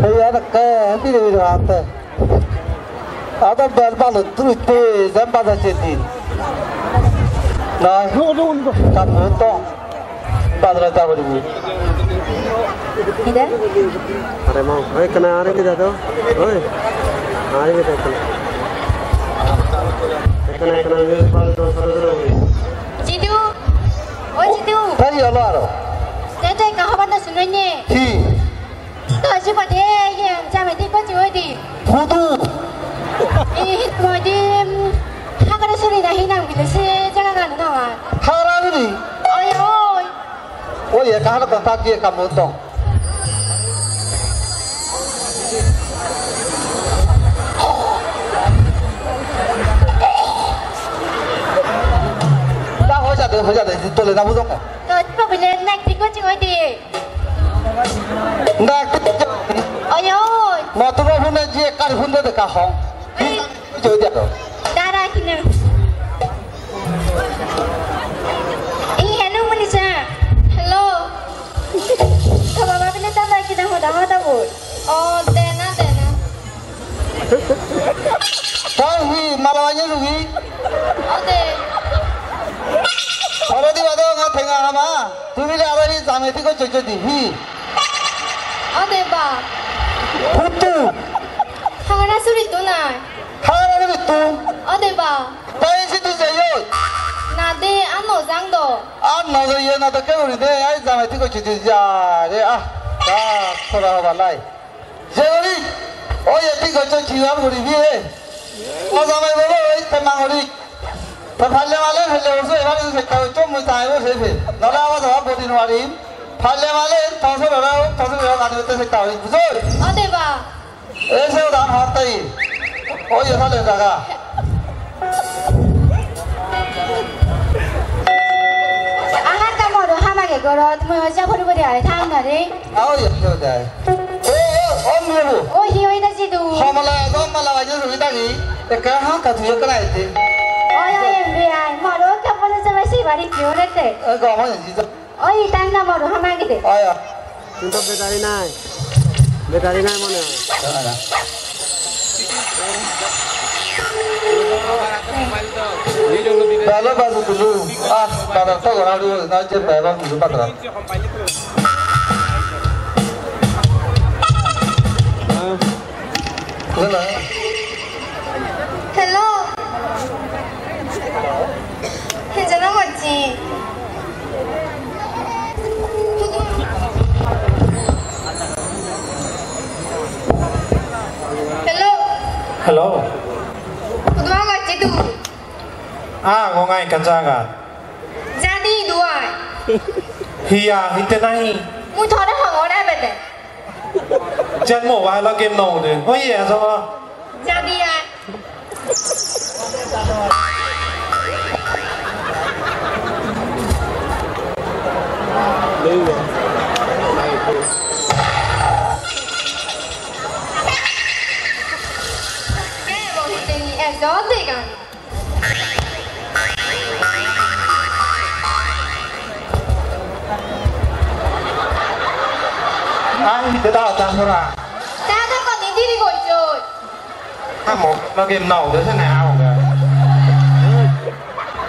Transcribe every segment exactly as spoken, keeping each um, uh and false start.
Ei ar ekke bire bire atte. Ado bel balot turutte jem bajar jetin. Noi. Kammo to. Bazar ja guribo. Ide? Are mo, oi, ekkana are bida do. Oi. Are bida ekkana. Ekkana, ekkana, bal do, soro, soro guri. Jidu. Oi, Jidu. Tari olo aro. Te, te, ekka hobar no sunonne. Hi? To jibode ye jamedi gocche oi di. Hudu? Ei moidi, mm, Hagara suri na hi nang bile se jaga gan no ar. Hagara suri? Oi, oi. Oi, ye kahar kotha ki kam to. Ta hoja de, hoja de, tole na bujong. To jibode bile nek di gocche oi di. Dak. Oi, oi. Motor phone je kar phone de ka hong. Oi. Joi de ko. Dara kina. Ei, hello, Monisha. Hello. To baba bile ta dara kina hoda hoda bol. O, dena, dena. Tui hi mala banye lugi? Ode. Tore diba de ngo tenga hama. Tui bile aro hi jamedi goccho jodi hi? Ode ba. Huttu. Hagara suri to nai. Hagara suri to. Ode ba. Tui sidu jeyoi. Na de, ar no jang do. Ar no jeyoi na de ke guri de. Ai jamedi goccho jodi ja re ah. Ta sora hoba lai. Je guri, oi eti goccho jiwan guribi e. O jamai bolo, oi te mangori. To palle male, palle oso, ebar idu sekta goccho, mui tai bo sei phe. Nole abar jawab bodi no parim. Palle male, to soro rao, to soro rao, gani otte sekta gori, bujoi? Ode ba. E se udan hotte. Oi, e sale jaga. Aha, ta moro hamage gorot, mui oja puri puri are thang na re. Ao, ye, ye, jai. O, o, o, moro. O, hi oi na jidu? Homala, do mala, ajo, rumi dagi. Ekka ha, ka tuyo kana ete. Oi, oi, em bi ai, moro ka pone se basi bari kyo rete. E, go, ho, ye, jidu. Oi, tang na moro hamage de. Oi, oi. Kintu battery nai. Battery nai mone oi. Dale bazu tulu. Ah, dale to gora dulu, na je baba tulu patra. Hello. Hello. He jana gocchi. Hello. Hello. Hudu gocchi tu? Ah, gong ai ekkan jagat. Jadi duai. Hiya, hitte nahi? Mui thore hongor ebede. Jen mobile game no ude. Oi, ye, aso. Jadi ai. Ang hide da ta sora. Ta do koni diri gocchoi. Amo, lage nao de sene aoga.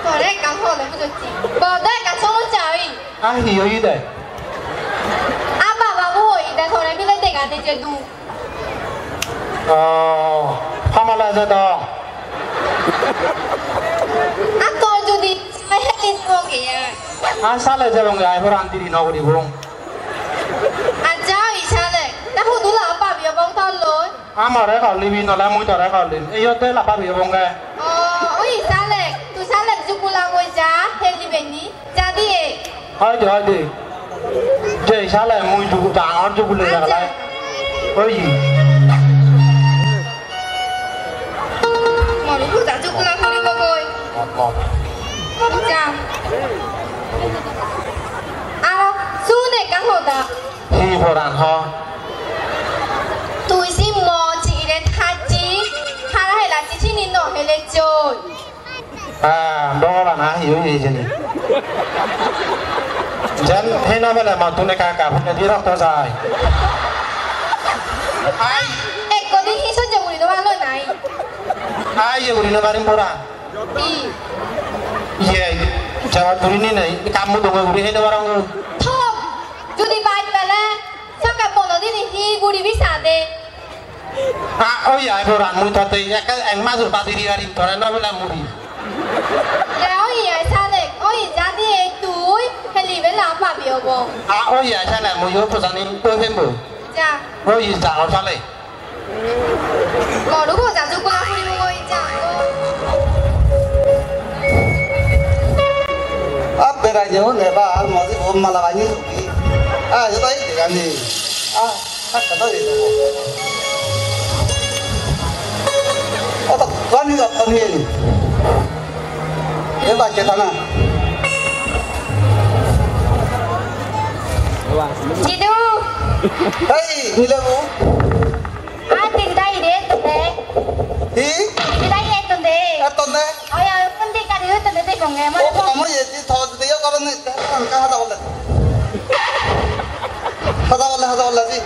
Tore ekkan hole bujocchi. Bodo ekkan somossa oi. Ah, hi oi de? A baba bo oi de tore bile dega de je du. Oh, hamala je do. A to jodi heli soge ai. A sale je bong ai horan diri no guri bong. Acha oi sale. Ta hudu la pabi obong toloi. Amare holibi nole mui tore holim. Eyot de lapabi obonge. Oh, oi salek. Tu salek jukula goi ja, heli beni. Ja diye. Hoi de, hoi de. Je sale mui jugu dangor jugule jagala. Oi. Moru huda jukula gori goi. Ja. Aro sune ekkan hoda. Hi poran ho? Tui si mo chigire thacchi, hara helacchi sini no helechoi. Ah, Bhogoban, ah, hi oye hijeni. Jen hena bele mottun ekka ekka phunedi rokto jai. Ai. Ekko din hi sojjo guri no parloi nai? Ai, iye guri no parim pora. Hi? Iye, jawab guri ni nai, kammo dongo guri hei no parong. Thok, judi baj pele, sokke bono dini hi guribi sade? Ah, oi ai pora, mui totte ekka ek majur badi ri parim, tore no pele muri. Le oi ai sale, oi jadi ei tui, heli bela pabi obo. Ah, oi ai sale, mui yo pojani, oi pembo. Ja. Oi, jangor sale. Moru boja jukuna puribo goi, jangor. Ab berai je hone ba, ar moji bo mala bani. Ah, joto ei degani. Ah, hakka to ei dego. Oto kani oto ni ni. E bacche thana. Jidu. Hey, Nilebu. Aa, tinta ire ettonde. Hi? Tinta ire ettonde. Ettonde? Oya, undi gari ettonde degonge. O, amo ye, di thos de yo koron ne, te, ka hada bolle. Hada bolle, hada bolle, di.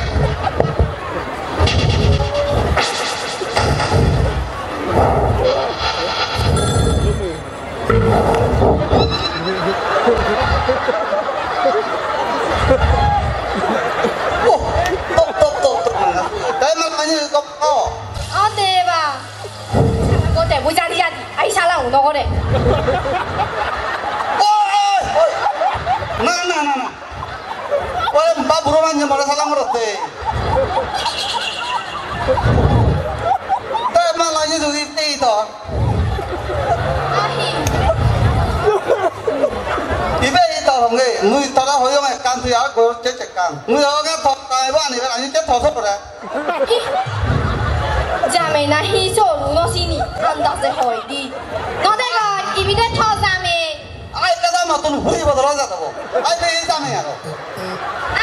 Oh, tok, tok, tok, tok. Dai mal ani tok, oh. O deba. Ko te bujari jadi. Ai sala uno gore. Oi, oi, oi. Na, na, na, na. Oi, ba buro manje mare salam rotte. Te mala ye jugi te to. Ahi. Ibe ito honge, mui tara hoyong ekkan tui ar goyo che chekkan. Mui honge to tai ba ni ani che to so pore. Jamei na hi soru no sini, andaje hoi di. No degoj, ibe de tho jamei. Ai, kada matun hui bodol jadabo. Ai, be jamei aro.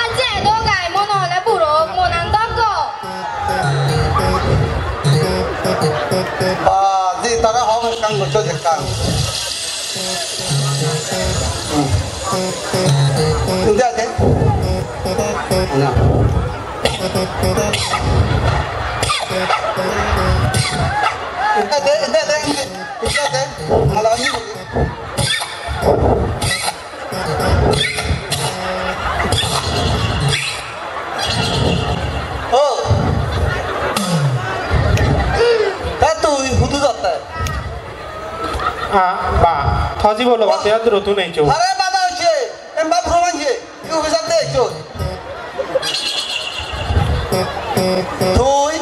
Aje do gai mon ole puro monan doggo. Ba, di tara hom ekkan gocho jekkan. Hmm. Inde ade. Na. Inde ade, inde ade, inde ade. Malani. O. Ta tui hudu jatte? Ah, ba, thoji bolo, ba, te adro tu nei chu. Are baba hoche, em ba proman je, ki officer de chu. Tui,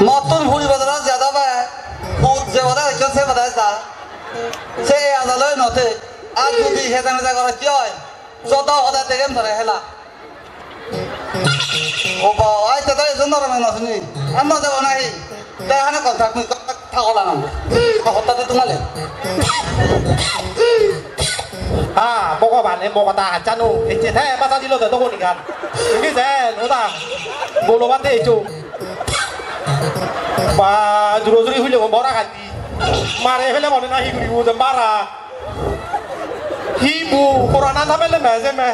matun huri badara jada ba, khud je badara, se badara sa. Se adalo note. Ar judi heda meda goro ki oi? Joto hoda degen tore hela. O ba, ai te dai zon doro mena suni. Amma debo nahi. Te hane kontak mui kontak thagola nang. Hotta te tumale. Ha, Bhogoban, e mogoda hachanu. Ecche te basa dilo te dogoni gan. Ini sen, oda. Bolo bate echo. Ba, juro juri huile mo bora gati. Mare fele mone na hi guribo je mara. Hi bu, purana thamele me je me.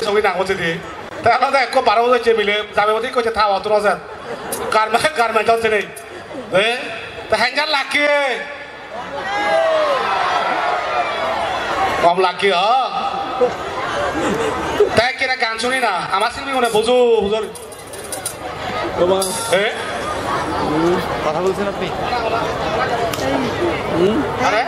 Sobi nang hoche di. Te ano de ekko baro hoche mile, jabe bodi hoche thawa turo jen. Garme, garme jol sene. Eh? Te henjar laki. Kom laki, ha? Te kire gan suni na. Amar silpi mone bujo, bujo. বাবা। এ? কথা বলছেন আপনি? হুম? আরে?